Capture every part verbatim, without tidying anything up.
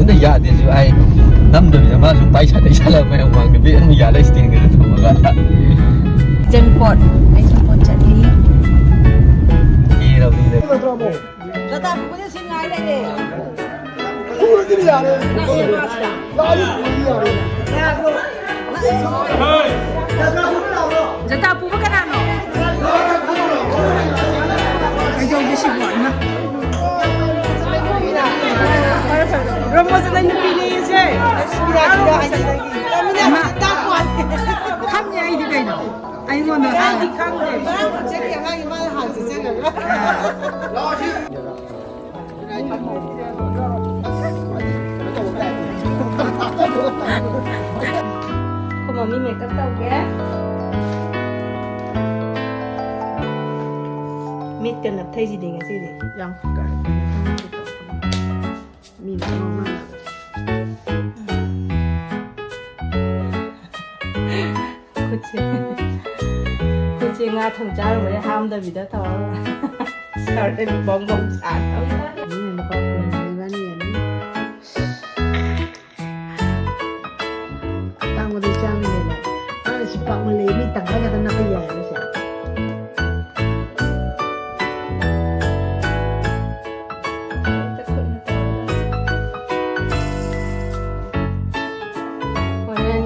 ꯑꯝꯇ ꯌꯥꯗꯦꯁꯨ ꯍꯥꯏ꯫ ꯅꯝꯗꯕꯤꯗ ꯃꯥ ꯁꯨꯝ ꯄꯥꯏꯁꯜꯂ ꯏꯁꯥꯜꯂ ꯃꯌꯥꯝ ꯃꯥꯡꯗ ꯕꯦꯛ ꯑꯃ ꯌꯥꯜꯂ stand ꯒꯗ ꯊꯝꯃꯒ꯫ ꯆꯦꯡꯄꯣꯠ, ꯑꯩ ꯆꯦꯡꯄꯣꯠ ꯆꯠꯂꯤ꯫ ꯀꯤꯔꯕꯅꯤꯅꯦ꯫ ꯗꯇꯥ ꯄꯨꯕꯗ ꯁꯤ ꯉꯥꯏ ꯂꯩꯔꯦ꯫ ꯄꯨꯔꯗꯤ ꯌꯥꯔꯦ꯫ ꯂꯥꯛꯑꯗꯤ ꯄꯨꯔꯗꯤ ꯌꯥꯔꯦ꯫ ꯖꯇꯥ ꯄꯨꯕ ꯀꯅꯥꯅꯣ? ꯀꯩꯗꯧꯒꯦ ꯁꯤꯕꯣ? ꯏꯃꯥ꯫ ꯐꯔꯦ, ꯐꯔꯦ꯫ ꯔꯣꯃꯣꯁꯤꯗ ꯅꯨꯄꯤꯅꯦꯌꯦ ꯁꯦ꯫ ꯏꯃꯥ꯫ ꯈꯪꯉꯦ ꯑꯩꯗꯤ ꯀꯩꯅꯣ꯫ ꯑꯩꯉꯣꯟꯗ ꯍꯥꯏ꯫ ꯑꯥ꯫ ꯑꯩꯈꯣꯏ ꯃꯝꯃꯤ ꯃꯦꯀꯞ ꯇꯧꯒꯦ꯫ ꯃꯤꯠꯀ ꯅꯞꯊꯩꯁꯤꯗꯤ ꯉꯁꯤꯗꯤ꯫ ꯌꯥꯝ ꯐꯖꯔꯦ꯫ ꯃꯤꯅ ꯉꯥꯎꯅꯕꯗ꯫ ꯈꯨꯠꯁꯦ, ꯈꯨꯠꯁꯦ ꯉꯥ ꯊꯣꯡ ꯆꯥꯔꯨꯕꯩ ꯍꯥꯝꯗꯕꯤꯗ ꯇꯧꯔꯒ ꯁꯥꯔꯦ ꯕꯣꯡ ꯕꯣꯡ ꯁꯥꯔꯦ꯫ ꯃꯤꯅ ꯂꯨꯄꯥ ꯀꯨꯟ ꯂꯩꯕꯅꯤ ꯌꯦꯡꯉꯨ꯫ ꯑꯇꯥꯡꯕꯗꯤ ꯆꯥꯝꯃ ꯍꯦꯜꯂꯦ꯫ ꯑ, ꯁꯤ ꯄꯥꯛꯃꯜꯂꯦ꯫ ꯃꯤ ꯇꯪꯈꯥꯏ ꯈꯛꯇ ꯅꯞꯄ ꯌꯥꯏꯌꯦꯕ ꯁꯦ꯫ ꯍꯣꯔꯦꯟ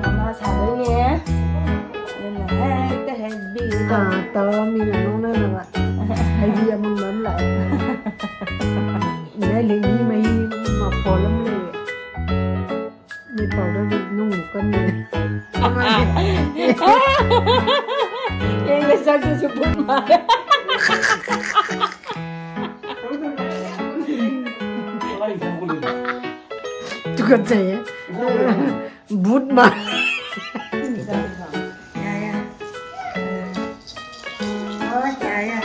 ꯃꯃꯥ ꯁꯥꯗꯣꯏꯅꯦ꯫ ꯑꯗꯨꯅ ꯍꯦꯛꯇ ꯍꯦꯛ ꯕꯤ ꯑꯥ, ꯇꯧꯔꯝꯃꯤꯅ ꯅꯣꯛꯅꯅꯕ꯫ ꯍꯩꯕꯤ ꯑꯃꯨꯟꯕ ꯑꯃ ꯂꯥꯛꯑꯦ꯫ ꯏꯅꯥꯏ ꯂꯦꯡꯕꯤ ꯃꯍꯤ ꯃꯐꯣꯜ ꯑꯃ ꯂꯩꯔꯦ꯫ ꯃꯤꯠ ꯄꯥꯎꯗꯔꯗꯤ ꯅꯨꯡꯃꯨꯛ ꯀꯟꯕꯅꯦ꯫ ꯌꯦꯡꯒꯦ ꯁꯛꯇꯨꯁꯨ ꯚꯨꯠ ꯃꯥꯜꯂꯦ꯫ ꯇꯨꯀꯠꯆꯩꯌꯦ꯫ ꯚꯨꯠ ꯃꯥꯜꯂꯦ꯫ ꯌꯥ, ꯌꯥ꯫ ꯍꯣꯏ, ꯌꯥ, ꯌꯥ,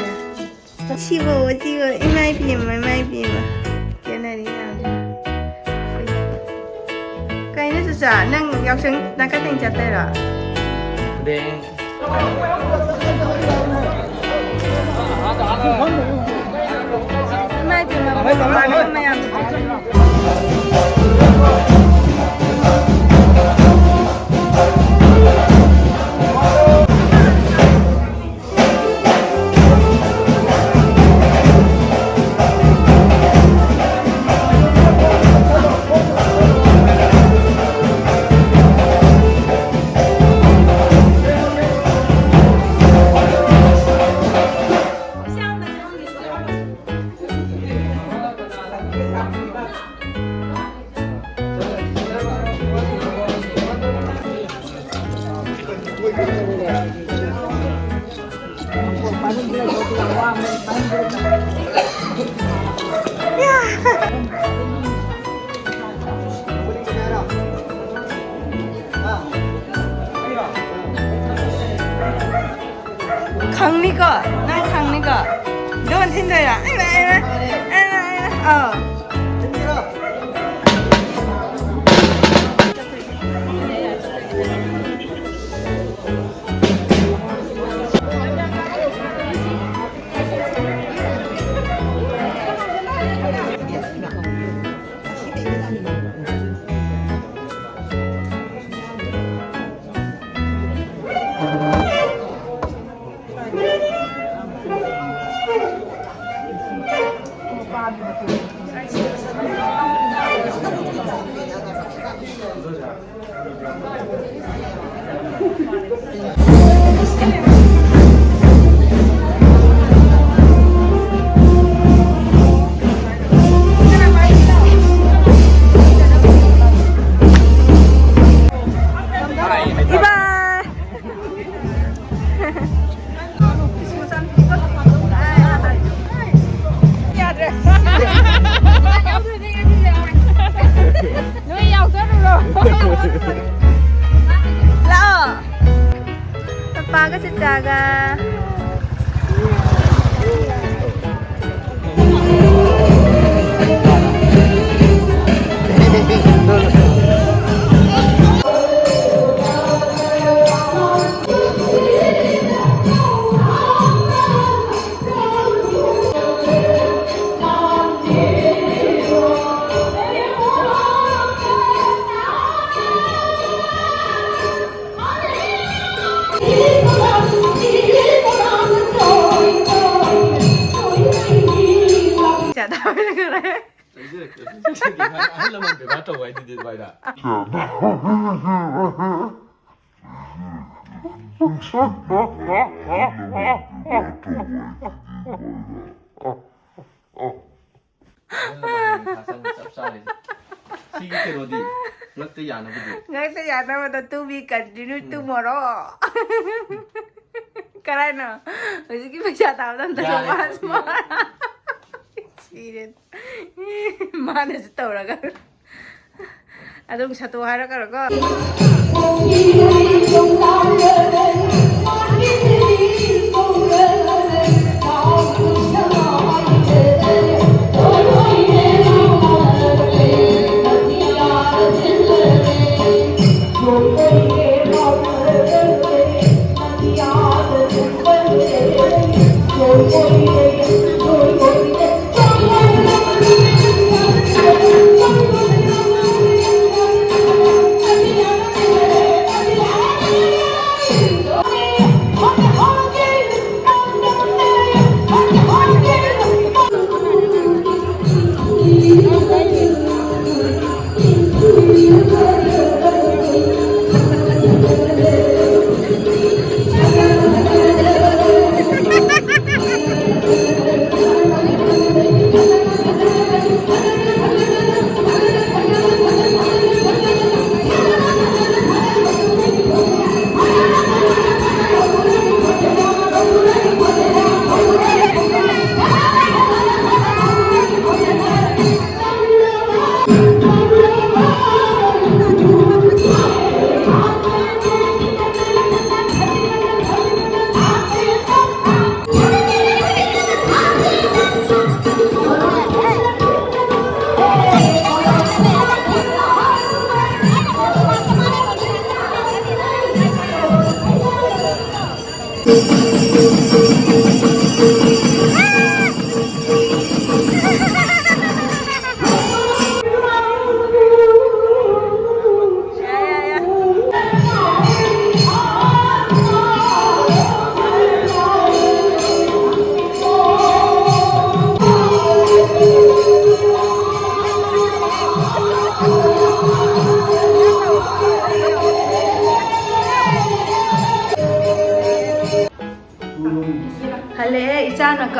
ꯌꯥ꯫ ꯁꯤꯕꯣ, ꯁꯤꯕꯣ, ꯏꯃꯥ ꯏꯕꯦꯝꯃ, ꯏꯃꯥ ꯏꯕꯦꯝꯃ꯫ ꯈꯦꯠꯅꯔꯤ ꯌꯥꯝꯅ꯫ ꯀꯩꯅꯣ ꯆꯨꯆꯥ, ꯅꯪ ꯌꯥꯎꯁꯪ ꯅꯥꯀꯊꯦꯡ ꯆꯠꯇꯣꯏꯔꯣ? ꯏꯃꯥ ꯃꯌꯥꯝ꯫ ꯈꯪꯅꯤꯀꯣ? ꯅꯪ ꯈꯪꯅꯤꯀꯣ? ꯗꯣꯟ ꯊꯤꯟꯗꯣꯏꯔꯥ? ꯑꯩꯃ, ꯑꯩꯃ, ꯑꯩꯃ, ꯑꯩꯃ꯫ ꯑꯧ꯫ ꯏꯕꯥ! ꯌꯥꯗ꯭ꯔꯦ꯫ ꯅꯣꯏ ꯌꯥꯎꯖꯔꯨꯔꯣ꯫ ꯂꯥꯛꯑꯣ꯫ ꯄꯄꯥꯒ ꯆꯤꯆꯥꯒ꯫ ꯆꯪꯖꯔꯛꯀꯦ, ꯆꯪꯖꯔꯛꯀꯦ꯫ ꯑꯍꯜ ꯂꯃꯟ ꯕꯦꯕꯥꯔ ꯇꯧꯕ ꯍꯥꯏꯗꯨꯗꯤ ꯑꯗꯨꯃꯥꯏꯅ꯫ ꯑꯍꯜ ꯂꯃꯟ ꯕꯦꯕꯥꯔ ꯇꯧꯕ ꯍꯥꯏꯗꯨꯗꯤ ꯑꯗꯨꯃꯥꯏꯅ꯫ ꯑꯍꯜ ꯂꯃꯟ ꯕꯦꯕꯥꯔ ꯆꯪꯕ ꯆꯞ ꯆꯥꯔꯦ꯫ ꯁꯤꯒꯤ ꯀꯩꯅꯣꯗꯤ, ꯉꯛꯇ ꯌꯥꯅꯕꯗꯤ꯫ ꯉꯛꯇ ꯌꯥꯅꯕꯗꯣ to be continue um. Tomorrow꯫ ꯀꯔꯥꯏꯅꯣ? ꯍꯧꯖꯤꯛꯀꯤ ꯄꯩꯁꯥ ꯇꯥꯕꯗꯣ ꯑꯝꯇ ꯌꯥꯔꯦ꯫ ꯋꯥꯁꯨ ꯋꯥꯔꯦ꯫ ꯁꯤꯔꯦ꯫ ꯃꯥꯅꯁꯨ ꯇꯧꯔꯒ꯫ ꯑꯗꯨꯝ ꯁꯠꯇꯣ ꯍꯥꯏꯔꯛꯀꯅꯨꯀꯣ꯫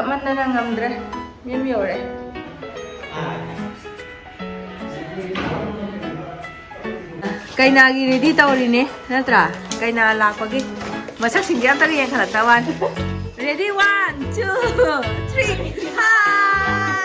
ꯆꯞꯃꯟꯗꯅ ꯉꯝꯗ꯭ꯔꯦ꯫ ꯃꯌꯨꯝ ꯌꯧꯔꯦ꯫ ꯀꯩꯅꯥꯒꯤ ready ꯇꯧꯔꯤꯅꯦ ꯅꯠꯇ꯭ꯔꯥ? ꯀꯩꯅꯥ ꯂꯥꯛꯄꯒꯤ ꯃꯁꯛꯁꯤꯡꯁꯦ ꯑꯝꯇꯒ ꯌꯦꯡꯈꯠꯂꯛꯇ ꯋꯥꯅꯤ꯫ Ready, one, two, three, hi!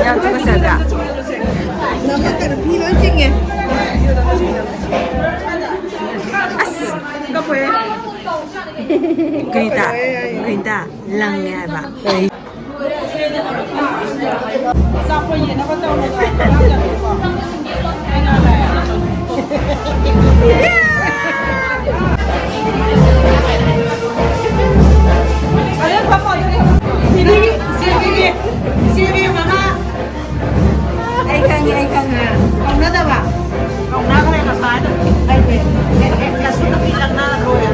ꯌꯥꯝ ꯊꯨꯀꯠꯆꯗ꯭ꯔꯥ? ꯅꯃꯛꯇꯅ ꯐꯤ ꯂꯣꯏ ꯆꯤꯡꯉꯦ꯫ ꯑꯁ! ꯒ꯭ꯔꯤꯇꯥ, ꯒ꯭ꯔꯤꯇꯥ, ꯂꯪꯉꯦ ꯍꯥꯏꯕ꯫ ꯑꯩ ꯈꯪꯉꯦ, ꯑꯩ ꯈꯪꯉꯦ꯫ ꯀꯧꯅꯗꯕ꯫ ꯀꯧꯅꯈ꯭ꯔꯦ ꯉꯁꯥꯏꯗ꯫ ꯑꯩꯁꯦ ꯀꯩꯁꯨ ꯅꯨꯄꯤ ꯂꯛꯅꯔꯔꯣꯏ꯫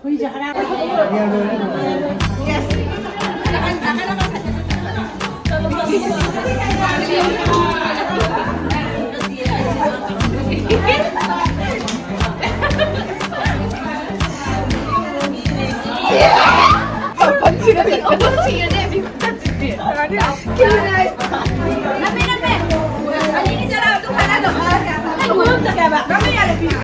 ꯍꯨꯏꯁꯦ ꯍꯔꯥꯎ꯫